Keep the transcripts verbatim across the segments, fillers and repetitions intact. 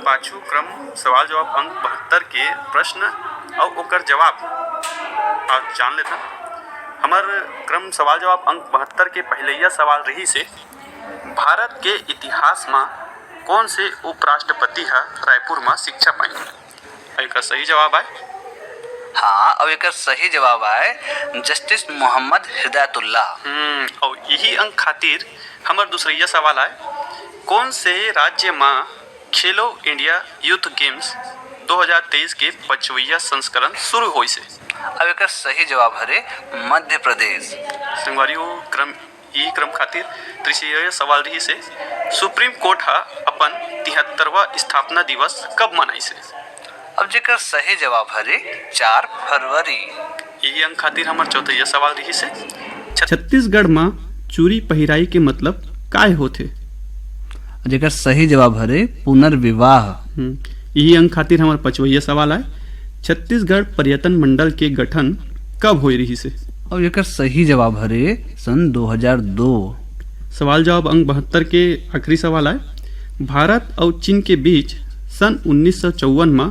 पाछू क्रम सवाल जवाब अंक बहत्तर के प्रश्न अउ ओकर जवाब आज जान लेथन। हमर क्रम सवाल जवाब अंक बहत्तर के पहिलैया सवाल रहिस हे, भारत के इतिहास म कोन से उपराष्ट्रपति ह रायपुर म शिक्षा पाइन? अउ एकर सही जवाब आय हाँ, अउ एकर सही जवाब आय जस्टिस मोहम्मद हिदायतुल्ला। हम्म, अउ इही अंक खातिर हमर दूसरैया सवाल आय, कोन से राज्य म खेलो इंडिया यूथ गेम्स दो हज़ार तेईस के पचवैया संस्करण शुरू होइस हे? अउ एकर सही जवाब हरे मध्य प्रदेश। संगवारी हो, क्रम ई क्रम खातिर तीसरैया सवाल रहिस हे, सुप्रीम कोर्ट ह अपन तिहत्तरवां स्थापना दिवस कब मनाइस हे? अब जेकर सही जवाब हरे चार फरवरी। इही अंक खातिर हमर चौथैया सवाल रहिस हे, छत- छत्तीसगढ़ म चूरी पहिराई के मतलब काय होथे? जेकर सही जवाब हरे पुनर्विवाह। हम्म, इही अंक खातिर हमर पचवैया सवाल आय, छत्तीसगढ़ पर्यटन मंडल के गठन कब होए रहिस हे? अउ एकर सही जवाब हरे सन दो हज़ार दो। सवाल जवाब अंक बहत्तर के आखिरी सवाल आय, भारत अउ चीन के बीच सन उन्नीस सौ चौवन म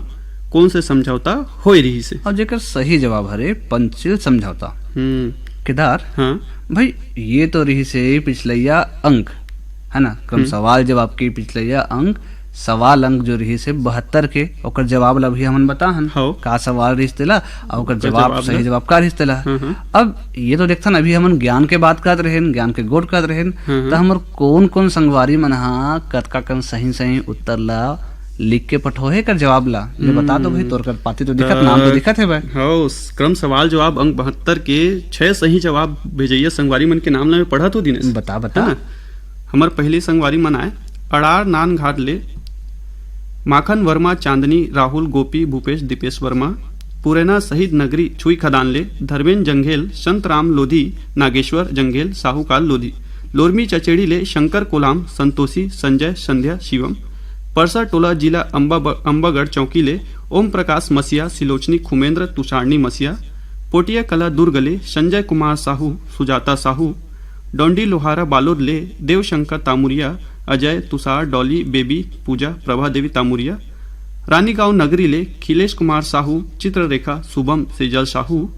कोन से समझौता होए रहिस हे? अउ जेकर सही जवाब हरे पंचशील समझौता। हम्म। केदार, हाँ। भाई, ये तो रहिस हे पिछलैया अंक, है ना, क्रम हम्म। सवाल जवाब के पिछलैया अंक, सवाल अंक जो रहिस हे बहत्तर के, ओकर जवाब ला भी हमन बताहन। हव। का सवाल रहिस तेला, अउ ओकर ओकर जवाब, जवाब सही ला। जवाब का रहिस तेला। हम्म, हम्म। अब ये तो देखथन, अभी हमन ज्ञान के बात करत रहेन, ज्ञान के गोठ करत रहेन, हम्म, हम्म। त हमर कोन कोन संगवारी मन ह कतका कन सही सही उत्तर ला लिख के पठोहे कर जवाब ला, ले बता दो भाई, हम्म। तोर कर पाती तो दिखत, नाम तो त दिखत हे भाई। हव, क्रम सवाल जवाब अंक बहत्तर के छह सही जवाब भेजैया संगवारी मन के नाम ला मैं पढ़त हो दिनेश। बता, बता। है ना? हमर पहली संगवारी मन आय, अड़ार नानघाट ले माखन वर्मा, चांदनी, राहुल, गोपी, भूपेश, दीपेश वर्मा, पुरैना शहीद नगरी छुई खदान ले धर्मेन जंघेल, संतराम लोधी, नागेश्वर जंघेल, साहूकाल लोधी, लोरमी चचेड़ी ले शंकर कोलाम, संतोषी, संजय, संध्या, शिवम, परसा टोला जिला अम्बा-, अम्बागढ़ चौकी ले ओम प्रकाश मसिया, सिलोचनी खुमेंद्र, तुषारनी मसिया, पोटिया कला दुर्ग ले संजय कुमार साहू, सुजाता साहू, डोंडी लोहारा बालोद ले देवशंकर तामुरिया, अजय, तुषार, डॉली, बेबी, पूजा, प्रभा देवी तामुरिया, रानीगांव नगरी ले खिलेश कुमार साहू, चित्ररेखा, शुभम, सेजल साहू,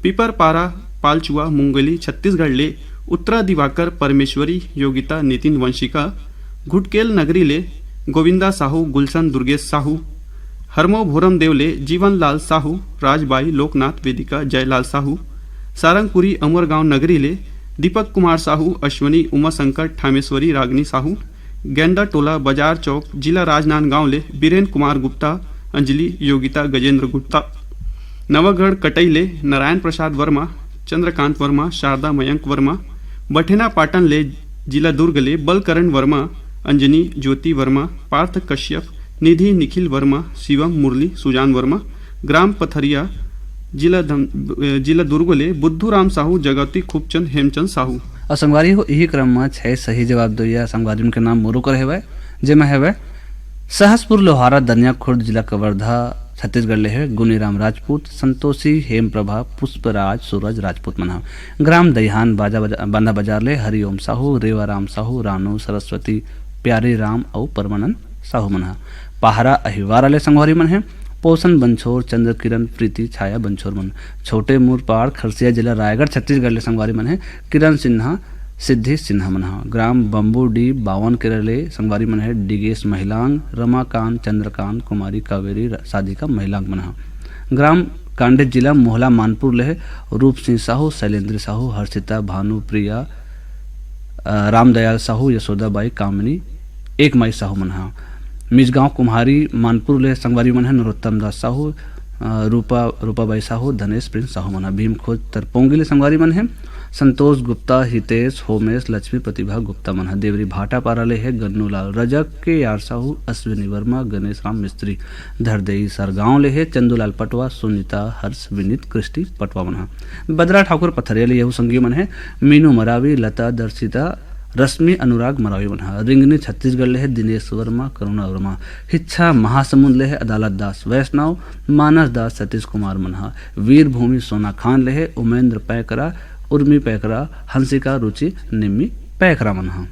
पीपरपारा, पालचुआ, मुंगेली, छत्तीसगढ़ ले उत्तरा दिवाकर, परमेश्वरी, योगिता, नितिन, वंशिका, घुटकेल नगरी ले गोविंदा साहू, गुलशन, दुर्गेश साहू, हरमो भोरम देव ले जीवन लाल साहू, राजबाई, लोकनाथ, वेदिका, जयलाल साहू, सारंगपुरी, अमरगांव नगरी ले दीपक कुमार साहू, अश्वनी, उमाशंकर, ठामेश्वरी, रागनी साहू, गेंदा टोला, बाजार चौक, जिला राजनांदगांव ले बीरेन कुमार गुप्ता, अंजलि, योगिता, गजेंद्र गुप्ता, नवागढ़ कटई ले नारायण प्रसाद वर्मा, चंद्रकांत वर्मा, शारदा, मयंक वर्मा, बठेना पाटन ले जिला दुर्ग ले बलकरण वर्मा, अंजनी, ज्योति वर्मा, पार्थ कश्यप, निधि, निखिल वर्मा, शिवम, मुरली, सुजान वर्मा, ग्राम पथरिया, जिला धम-, जिला दुर्ग ले बुद्धू राम साहू, जगती, खूबचंद, हेमचंद साहू। अउ संगवारी हो, इही क्रम म छह सही जवाब दोइया संगवारी मन के नाम मोरो कर हेवय, जेमा हेवय सहसपुर लोहारा, दनिया खुर्द, जिला कवर्धा, छत्तीसगढ़ ले हे गुनीराम राजपूत, संतोषी, हेम प्रभा, पुष्पराज, सूरज राजपूत मन ह। ग्राम दईहान बाजा बजा-, बांधा बाजार ले हरिओम साहू, रेवाराम साहू, रानू, सरस्वती, प्यारे राम अउ परमानंद साहू मन ह। पाहरा अहिवारा ले संगवारी मन हे पोषण बंछोर, चंद्र किरण, प्रीति, छाया बंछोर मन। छोटे मुरपाड़ खरसिया जिला रायगढ़ छत्तीसगढ़ ले संगवारी मन हे किरण सिन्हा, सिद्धि सिन्हा मन ह। ग्राम बम्बू डी बावन केरा ले संगवारी मन हे डिगेश महिलांग, रमाकांत, चंद्रकांत, कुमारी, कावेरी, र-, साधिका महिलांग मन ह। ग्राम कांडे जिला मोहला मानपुर ले हे रूप सिंह साहू, शैलेंद्र साहू, हर्षिता, भानु, प्रिया, अ, रामदयाल साहू, यशोदा बाई, कामिनी, एक माई साहू मन ह। मिजगांव कुम्हारी मानपुर ले संगवारी मन ह नरोत्तम दास साहू, अ, रूपा, रूपाबाई साहू, धनेश प्रिंस साहू मन ह। भीमखोज तरपोंगी ले संगवारी मन ह संतोष गुप्ता, हितेश, होमेश, लक्ष्मी प्रतिभा गुप्ता मन ह। देवरी भाटापारा ले हे गन्नूलाल रजक, के आर साहू, अश्विनी वर्मा, गणेश राम मिस्त्री। धरदेई सरगांव ले हे चंदूलाल पटवा, सुनीता, हर्ष, विनीत, क्रिस्टी पटवा मन ह। बदरा ठाकुर पथरिया ले यहू संगी मन हे मीनू मरावी, लता, दर्शिता, रश्मि, अनुराग मरावी मन ह। रिंगनी छत्तीसगढ़ ले हे दिनेश वर्मा, करुणा वर्मा। हिच्छा महासमुंद ले हे अदालत दास वैष्णव, मानस दास, सतीश कुमार मन ह। वीरभूमि सोनाखान ले हे उमेंद्र पैकरा, उर्मी पैकरा, हंसिका, रुचि, निम्मी पैकरा मन ह।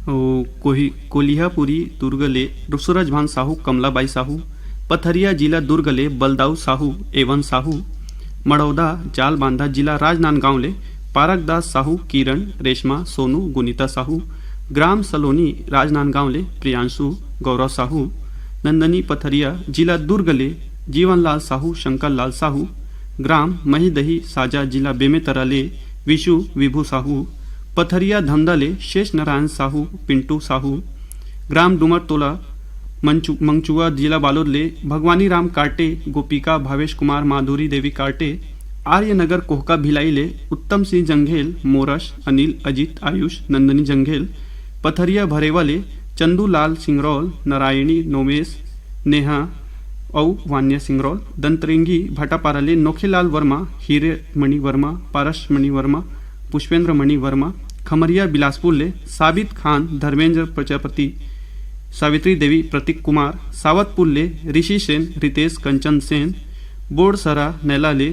ओ, कोही-, कोलिहापुरी दुर्ग ले रुसुरज भान साहू, कमलाबाई साहू, पथरिया जिला दुर्ग ले बलदाऊ साहू, एवन साहू, मड़ौदा जालबांधा जिला राजनांदगांव ले पारकदास साहू, किरण, रेशमा, सोनू, गुनीता साहू, ग्राम सलोनी राजनांदगांव ले प्रियांशु, गौरव साहू, नंदनी पथरिया जिला दुर्ग ले जीवनलाल साहू, शंकर लाल साहू, ग्राम महीदही साजा जिला बेमेतरा ले विशु, विभू साहू, पथरिया धमदा ले शेष नारायण साहू, पिंटू साहू, ग्राम डूमरतोला मंचु-, मंगचुआ जिला बालोद ले भगवानी राम काटे, गोपिका, भावेश कुमार, माधुरी देवी काटे, आर्य नगर कोहका भिलाई ले उत्तम सिंह जंघेल, मोरस, अनिल, अजीत, आयुष, नंदनी जंघेल, पथरिया भरेवा ले चंदू लाल सिंगरौल, नारायणी, नोमेश, नेहा अउ वान्या सिंगरौल, दंतरेंगी भाटापारा ले नोखेलाल वर्मा, हीरेमणि वर्मा, पारसमणि वर्मा, पुष्पेंद्र मणि वर्मा, खमरिया बिलासपुर ले साबित खान, धर्मेंद्र प्रजापति, सावित्री देवी, प्रतीक कुमार, सावतपुर ले ऋषि सेन, रितेश, कंचन सेन, बोड़सरा नैला ले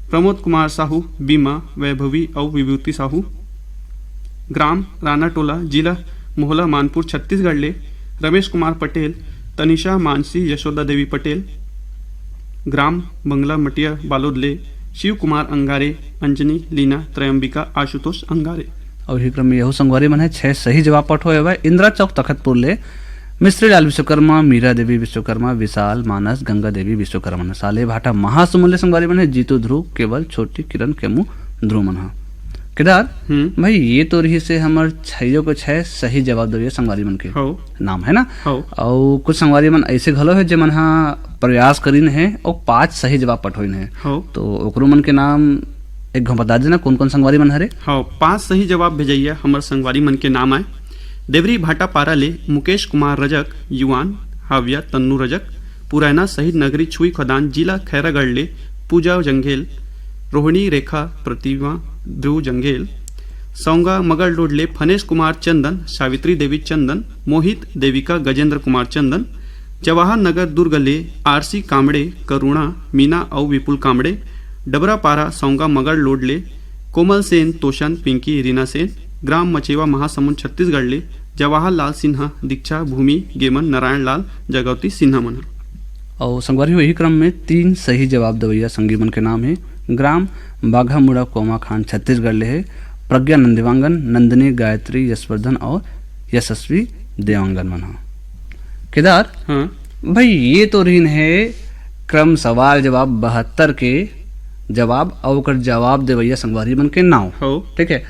प्रमोद कुमार साहू, बीमा, वैभवी अउ विभूति साहू। ग्राम रानाटोला, जिला मोहला मानपुर, छत्तीसगढ़ ले रमेश कुमार पटेल, तनिषा, मानसी, यशोदा देवी पटेल। ग्राम बंगला मटिया बालोद ले शिव कुमार अंगारे, अंजनी, लीना, त्रयंबिका, आशुतोष अंगारे। अउ इही क्रम में यहू संगवारी मन हे छह सही जवाब पठ होए हवय। इंदिरा चौक तखतपुर ले मिस्त्री लाल विश्वकर्मा, मीरा देवी विश्वकर्मा, विशाल, मानस, गंगा देवी विश्वकर्मा। साले भाटा महासमुंद ले संगवारी मन हे जीतू, ध्रुव, केवल, छोटी, किरण, केमू, ध्रुव मन ह। केदार, हम्म। भाई, ये तो रहिसे हमर छइयो के छह सही जवाब देवइया संगवारी मन के हव। नाम, है ना? हव। अउ कुछ संगवारी मन अइसे घलो हे जेमन ह प्रयास करिन हे अउ पांच सही जवाब पठोइन हे। हव। तो ओकरो मन के नाम एक घांव बता देना, कोन-कोन संगवारी मन हरे? हव, पांच सही जवाब भेजइया हमर संगवारी मन के नाम आय। देवरी भाटापारा ले मुकेश कुमार रजक, युवान, हाविया तन्नू रजक, पुरैना शहीद नगरी छुई खदान, जिला खैरागढ़ ले पूजा जंघेल, रोहिणी रेखा, प्रतिमा, ध्रुव जंघेल, सौंगा मगरलोड ले फनेश कुमार चंदन, सावित्री देवी चंदन, मोहित, देविका, गजेंद्र कुमार चंदन, जवाहर नगर दुर्ग ले आरसी कामड़े, करुणा, मीना अउ विपुल कामड़े, डबरापारा सौंगा मगरलोड ले कोमल सेन, तोशन, पिंकी, रीना सेन, ग्राम मचेवा महासमुंद छत्तीसगढ़ ले जवाहर लाल सिन्हा, दीक्षा, भूमि, गेमन, नारायण लाल, जगौती सिन्हा मन ह। अउ संगवारी हो, यही क्रम में तीन सही जवाब देवइया संगी मन के नाम हे। ग्राम बाघामुड़ा कोमाखान छत्तीसगढ़ ले हे प्रज्ञा नंदिवांगन, नंदिनी, गायत्री, यशवर्धन अउ यशस्वी देवांगन मन ह। केदार, हाँ। भाई, ये तो रहिन हे क्रम सवाल जवाब बहत्तर के जवाब अउ ओकर जवाब देवइया संगवारी मन के नाव। हो। ठीक है,